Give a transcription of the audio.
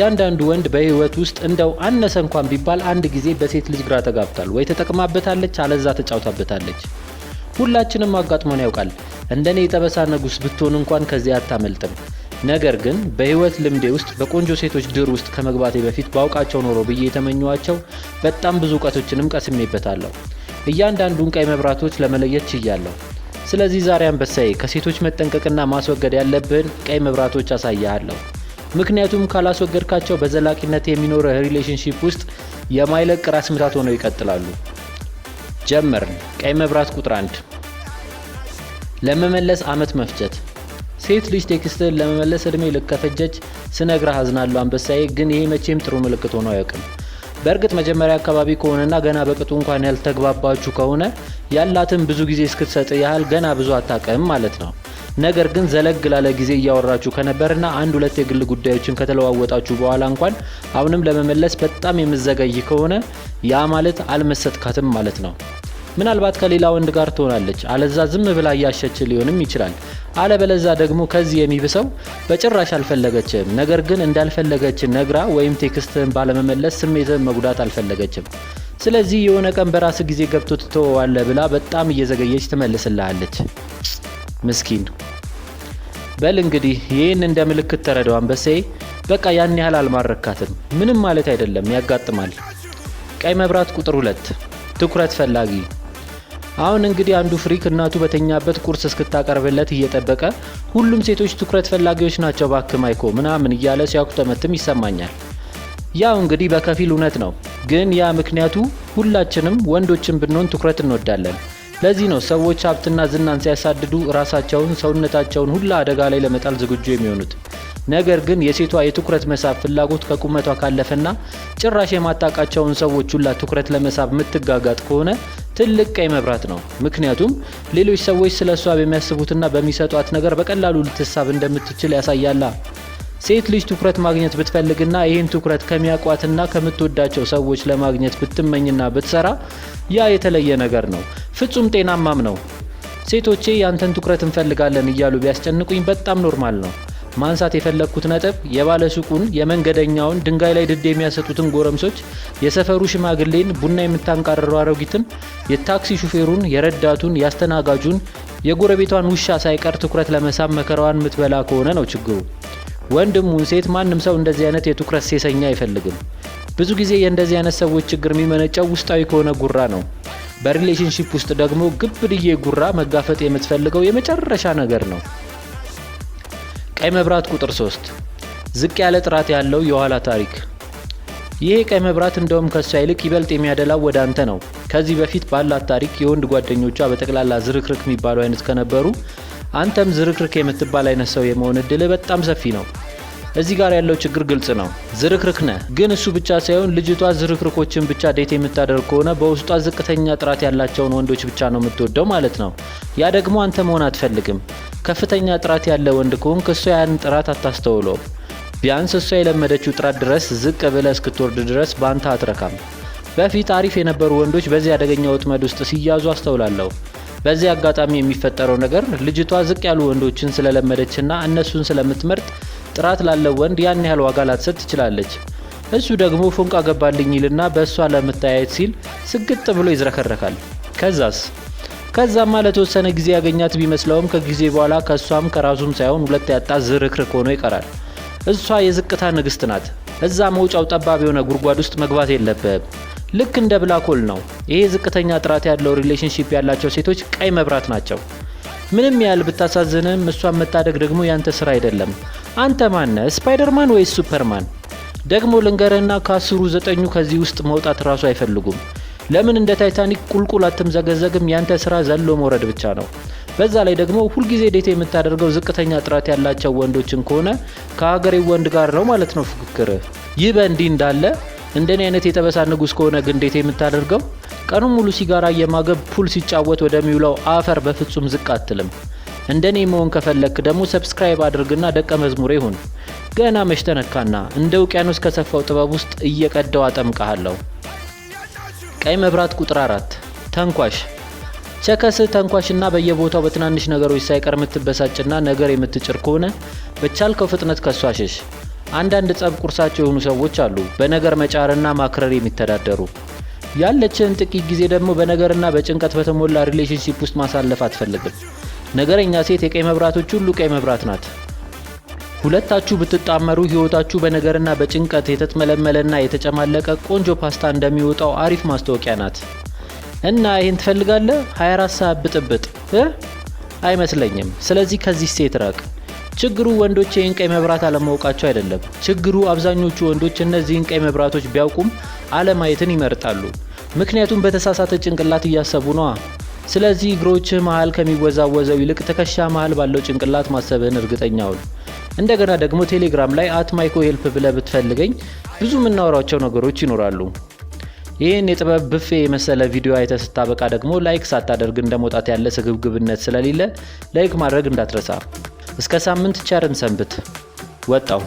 እያንዳንዱ ወንድ በህይወት ውስጥ እንደው አነሰ እንኳን ቢባል አንድ ጊዜ በሴት ልጅ ግራ ተጋብቷል። ወይ ተጠቅማበታለች፣ አለዛ ተጫውታበታለች። ሁላችንም አጋጥሞን ያውቃል። እንደኔ የጠበሳ ንጉስ ብትሆን እንኳን ከዚህ አታመልጥም። ነገር ግን በህይወት ልምዴ ውስጥ በቆንጆ ሴቶች ድር ውስጥ ከመግባቴ በፊት ባውቃቸው ኖሮ ብዬ የተመኘኋቸው በጣም ብዙ እውቀቶችንም ቀስሜበታለሁ። እያንዳንዱን ቀይ መብራቶች ለመለየት ችያለሁ። ስለዚህ ዛሬ አንበሳዬ ከሴቶች መጠንቀቅና ማስወገድ ያለብህን ቀይ መብራቶች አሳይሃለሁ። ምክንያቱም ካላስወገድካቸው በዘላቂነት የሚኖርህ relationship ውስጥ የማይለቅ ራስ ምታት ሆነው ይቀጥላሉ። ጀመርን። ቀይ መብራት ቁጥር 1፣ ለመመለስ አመት መፍጀት። ሴት ልጅ text ህን ለመመለስ እድሜ ልክ ከፈጀች ስነግርህ አዝናለሁ አንበሳዬ፣ ግን ይሄ መቼም ጥሩ ምልክት ሆኖ አያውቅም። በእርግጥ መጀመሪያ አካባቢ ከሆነና ገና በቅጡ እንኳን ያልተግባባችሁ ከሆነ ያላትን ብዙ ጊዜ እስክትሰጥ ያህል ገና ብዙ አታውቅም ማለት ነው። ነገር ግን ዘለግ ላለ ጊዜ እያወራችሁ ከነበርና አንድ ሁለት የግል ጉዳዮችን ከተለዋወጣችሁ በኋላ እንኳን አሁንም ለመመለስ በጣም የምትዘገይ ከሆነ ያ ማለት አልመሰጥካትም ማለት ነው። ምናልባት ከሌላ ወንድ ጋር ትሆናለች፣ አለዛ ዝም ብላ እያሸች ሊሆንም ይችላል። አለበለዛ ደግሞ ከዚህ የሚብሰው በጭራሽ አልፈለገችም፣ ነገር ግን እንዳልፈለገች ነግራ ወይም text ህን ባለመመለስ ስሜትህን መጉዳት አልፈለገችም። ስለዚህ የሆነ ቀን በራስ ጊዜ ገብቶ ትተወዋለህ ብላ በጣም እየዘገየች ትመልስልሃለች። ምስኪን። በል እንግዲህ ይህን እንደ ምልክት ተረዳው አንበሳዬ። በቃ ያን ያህል አልማረካትም። ምንም ማለት አይደለም፣ ያጋጥማል። ቀይ መብራት ቁጥር 2፣ ትኩረት ፈላጊ። አሁን እንግዲህ አንዱ freak እናቱ በተኛበት ቁርስ እስክታቀርብለት እየጠበቀ ሁሉም ሴቶች ትኩረት ፈላጊዎች ናቸው ባክህ ማይኮ ምናምን እያለ ሲያኩተመትም ይሰማኛል። ያው እንግዲህ በከፊል እውነት ነው፣ ግን ያ ምክንያቱ ሁላችንም ወንዶችን ብንሆን ትኩረት እንወዳለን። ለዚህ ነው ሰዎች ሀብትና ዝናን ሲያሳድዱ ራሳቸውን፣ ሰውነታቸውን ሁላ አደጋ ላይ ለመጣል ዝግጁ የሚሆኑት። ነገር ግን የሴቷ የትኩረት መሳብ ፍላጎት ከቁመቷ ካለፈና ጭራሽ የማታውቃቸውን ሰዎች ሁላ ትኩረት ለመሳብ የምትጋጋጥ ከሆነ ትልቅ ቀይ መብራት ነው። ምክንያቱም ሌሎች ሰዎች ስለ እሷ በሚያስቡትና በሚሰጧት ነገር በቀላሉ ልትሳብ እንደምትችል ያሳያላ። ሴት ልጅ ትኩረት ማግኘት ብትፈልግና ይህን ትኩረት ከሚያውቋትና ከምትወዳቸው ሰዎች ለማግኘት ብትመኝና ብትሰራ ያ የተለየ ነገር ነው፣ ፍጹም ጤናማም ነው። ሴቶቼ ያንተን ትኩረት እንፈልጋለን እያሉ ቢያስጨንቁኝ በጣም normal ነው። ማንሳት የፈለግኩት ነጥብ የባለ ሱቁን፣ የመንገደኛውን፣ ድንጋይ ላይ ድድ የሚያሰጡትን ጎረምሶች፣ የሰፈሩ ሽማግሌን፣ ቡና የምታንቃርረው አሮጊትን፣ የታክሲ ሹፌሩን፣ የረዳቱን፣ የአስተናጋጁን፣ የጎረቤቷን ውሻ ሳይቀር ትኩረት ለመሳብ መከራዋን የምትበላ ከሆነ ነው ችግሩ። ወንድም ሁን ሴት ማንም ሰው እንደዚህ አይነት የትኩረት ሴሰኛ አይፈልግም። ብዙ ጊዜ የእንደዚህ አይነት ሰዎች ችግር የሚመነጨው ውስጣዊ ከሆነ ጉራ ነው። በ relationship ውስጥ ደግሞ ግብድዬ ጉራ መጋፈጥ የምትፈልገው የመጨረሻ ነገር ነው። ቀይ መብራት ቁጥር 3፣ ዝቅ ያለ ጥራት ያለው የኋላ ታሪክ። ይሄ ቀይ መብራት እንደውም ከሷ ይልቅ ይበልጥ የሚያደላው ወደ አንተ ነው። ከዚህ በፊት ባላት ታሪክ የወንድ ጓደኞቿ በጠቅላላ ዝርክርክ የሚባሉ አይነት ከነበሩ አንተም ዝርክርክ የምትባል አይነት ሰው የመሆን እድልህ በጣም ሰፊ ነው። እዚህ ጋር ያለው ችግር ግልጽ ነው። ዝርክርክ ነህ። ግን እሱ ብቻ ሳይሆን ልጅቷ ዝርክርኮችን ብቻ date የምታደርግ ከሆነ በውስጧ ዝቅተኛ ጥራት ያላቸውን ወንዶች ብቻ ነው የምትወደው ማለት ነው። ያ ደግሞ አንተ መሆን አትፈልግም። ከፍተኛ ጥራት ያለ ወንድ ከሆንክ እሷ ያን ጥራት አታስተውለውም። ቢያንስ እሷ የለመደችው ጥራት ድረስ ዝቅ ብለህ እስክትወርድ ድረስ በአንተ አትረካም። በፊት አሪፍ የነበሩ ወንዶች በዚህ አደገኛ ወጥመድ ውስጥ ሲያዙ አስተውላለሁ። በዚህ አጋጣሚ የሚፈጠረው ነገር ልጅቷ ዝቅ ያሉ ወንዶችን ስለለመደችና እነሱን ስለምትመርጥ ጥራት ላለው ወንድ ያን ያህል ዋጋ ላትሰጥ ትችላለች። እሱ ደግሞ ፎንቃ ገባልኝ ይልና በእሷ ለመታየት ሲል ስግጥ ብሎ ይዝረከረካል። ከዛስ? ከዛማ ለተወሰነ ጊዜ ያገኛት ቢመስለውም ከጊዜ በኋላ ከእሷም ከራሱም ሳይሆን ሁለት ያጣ ዝርክርክ ሆኖ ይቀራል። እሷ የዝቅታ ንግስት ናት። እዛ መውጫው ጠባብ የሆነ ጉድጓድ ውስጥ መግባት የለብህም። ልክ እንደ black hole ነው። ይሄ ዝቅተኛ ጥራት ያለው relationship ያላቸው ሴቶች ቀይ መብራት ናቸው። ምንም ያህል ብታሳዝንም እሷን መታደግ ደግሞ ያንተ ስራ አይደለም። አንተ ማነህ? ስፓይደርማን ወይስ ሱፐርማን? ደግሞ ልንገርህና ከ10ሩ 9ኙ ከዚህ ውስጥ መውጣት ራሱ አይፈልጉም። ለምን እንደ ታይታኒክ ቁልቁል አትምዘገዘግም? ያንተ ስራ ዘሎ መውረድ ብቻ ነው። በዛ ላይ ደግሞ ሁልጊዜ date የምታደርገው ዝቅተኛ ጥራት ያላቸው ወንዶችን ከሆነ ከሀገሬው ወንድ ጋር ነው ማለት ነው ፉክክርህ። ይህ በእንዲህ እንዳለ እንደኔ አይነት የጠበሳ ንጉስ ከሆነ ግን date የምታደርገው ቀኑን ሙሉ ሲጋራ እየማገ pool ሲጫወት ወደሚውለው አፈር በፍጹም ዝቅ አትልም። እንደኔ መሆን ከፈለክ ደግሞ subscribe አድርግና ደቀ መዝሙሬ ሁን። ገና መች ተነካና እንደ ውቅያኖስ ከሰፋው ጥበብ ውስጥ እየቀዳው አጠምቅሃለሁ። ቀይ መብራት ቁጥር 4፣ ተንኳሽ። Chicks ተንኳሽና በየቦታው በትናንሽ ነገሮች ሳይቀር የምትበሳጭና ነገር የምትጭር ከሆነ በቻልከው ፍጥነት ከሷ ሽሽ። አንዳንድ ጸብ ቁርሳቸው የሆኑ ሰዎች አሉ፣ በነገር መጫርና ማክረር የሚተዳደሩ። ያለችህን ጥቂት ጊዜ ደግሞ በነገርና በጭንቀት በተሞላ relationship ውስጥ ማሳለፍ አትፈልግም። ነገረኛ ሴት የቀይ መብራቶች ሁሉ ቀይ መብራት ናት። ሁለታችሁ ብትጣመሩ ህይወታችሁ በነገርና በጭንቀት የተጥመለመለና የተጨማለቀ ቆንጆ ፓስታ እንደሚወጣው አሪፍ ማስታወቂያ ናት። እና ይህን ትፈልጋለህ? 24 ሰዓት ብጥብጥ እ? አይመስለኝም። ስለዚህ ከዚህ ሴት ራቅ። ችግሩ ወንዶች ይህን ቀይ መብራት አለማወቃቸው አይደለም። ችግሩ አብዛኞቹ ወንዶች እነዚህን ቀይ መብራቶች ቢያውቁም አለማየትን ይመርጣሉ። ምክንያቱም በተሳሳተ ጭንቅላት እያሰቡ ነዋ። ስለዚህ እግሮችህ መሃል ከሚወዛወዘው ይልቅ ትከሻ መሃል ባለው ጭንቅላት ማሰብህን እርግጠኛ ሁን። እንደገና ደግሞ ቴሌግራም ላይ @ማይኮሄልፕ ብለህ ብትፈልገኝ ብዙ የምናወራቸው ነገሮች ይኖራሉ። ይህን የጥበብ ብፌ የመሰለ ቪዲዮ አይተህ ስታበቃ ደግሞ like ሳታደርግ እንደ መውጣት ያለ ስግብግብነት ስለሌለ like ማድረግ እንዳትረሳ። እስከ ሳምንት ቸር እንሰንብት። ወጣው።